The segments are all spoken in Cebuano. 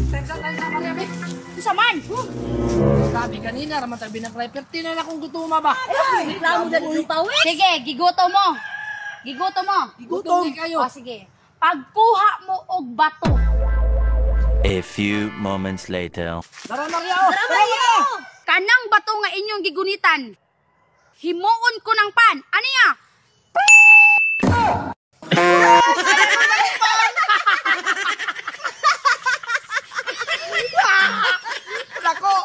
Thanks, thanks, Maria. Be. Unsa man? Sabi kanina, raman tayo binang perti na akong gutuma ba? Reklamo na dudong pawik. Sige, giguto mo. Giguto mo. Gutom kayo. O sige. Pagkuha mo og bato. A few moments later. Tara, Maria, oh. Tara, Maria! Kanang bato nga inyong gigunitan. Himuon ko ng pan. Ano ya? Nako.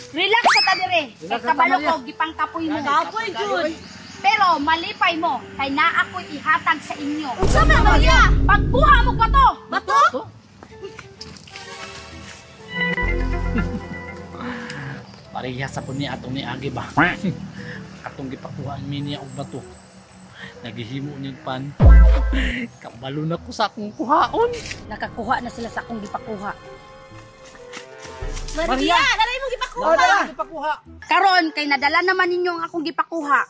Relax sa ta dire. Kay Relax sa ta, kabalo Maria. ko gipangkapoy mo. Kapoy, Jud. Pero malipay mo kay naa ako'y ihatag sa inyo. Unsa man, Maria? Pagkuha mo bato. Bato? To? Pareha sa po ni atong ni Agi ba? Atong gipakuhaan mi niya og bato. Nagihimo niyang pan. Kabalo na ko sa akong kuhaon. Nakakuha na sila sa akong gipakuha. Maria, naray mo gipakuha. Tara. Gipakuha. Karon kay nadala naman ninyo ang akong gipakuha.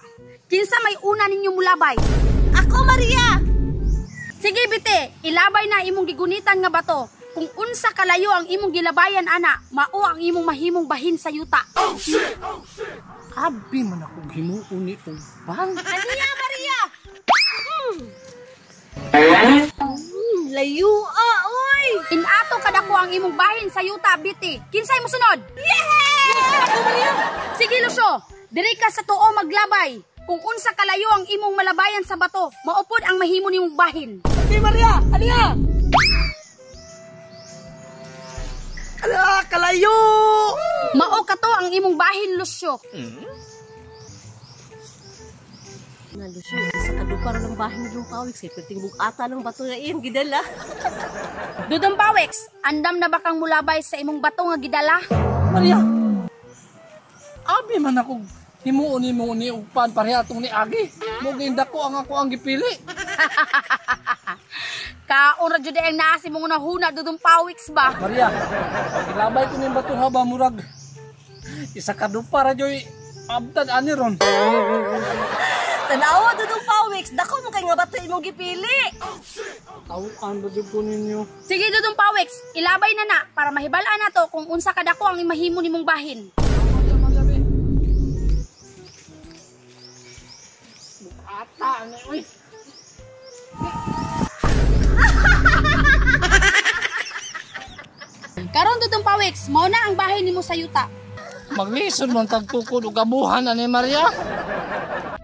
Kinsa may una ninyo mulabay? Ako, Maria. Sige bite, ilabay na imong gigunitan nga bato. Kung unsa kalayo ang imong gilabayan ana, mao ang imong mahimong bahin sa yuta. Abi man ako himuon ni og pan. Aniya, Maria. Layo, ah, oy. Inato kadako ang imong bahin sa yuta, biti. Kinsay mo sunod? Yeah! Sige Lucio, diri ka sa tuo maglabay. Kung unsa kalayo ang imong malabayan sa bato, maupod ang mahimo nimong bahin. Okay, Maria. Aniya. Ala, kalayo. Mao kato ang imong bahin, Lucio. Nga, Lucio, isa ka dupa ng bahin ni Dudong Pawik. Sa perting bugata ng bato nga iyang gidala. Dudong Pawex, andam na ba kang mulabay sa imong bato nga gidala? Maria. Abi man ako himuon nimo ni og pan pareha atong ni Agi. Mo dako ang ako ang gipili. Kaon ra jud ang naa si mong huna Dudong Pawex ba? Maria, ilabay ko ning bato ha ba murag isa ka dupa ra joy abtad ani ron. Tanawa, Dudong Pawik. Dako mo kay nga bato imong gipili. Tawukan ba jud ko ninyo? Sige Dudong Pawex, ilabay na na para mahibalaan nato kung unsa kadako ang mahimo nimong bahin. Bukata ani uy. Karon Dudong Pawex, mao na ang bahin nimo sa yuta. Maglisod man tag tukod og abuhan ani Maria.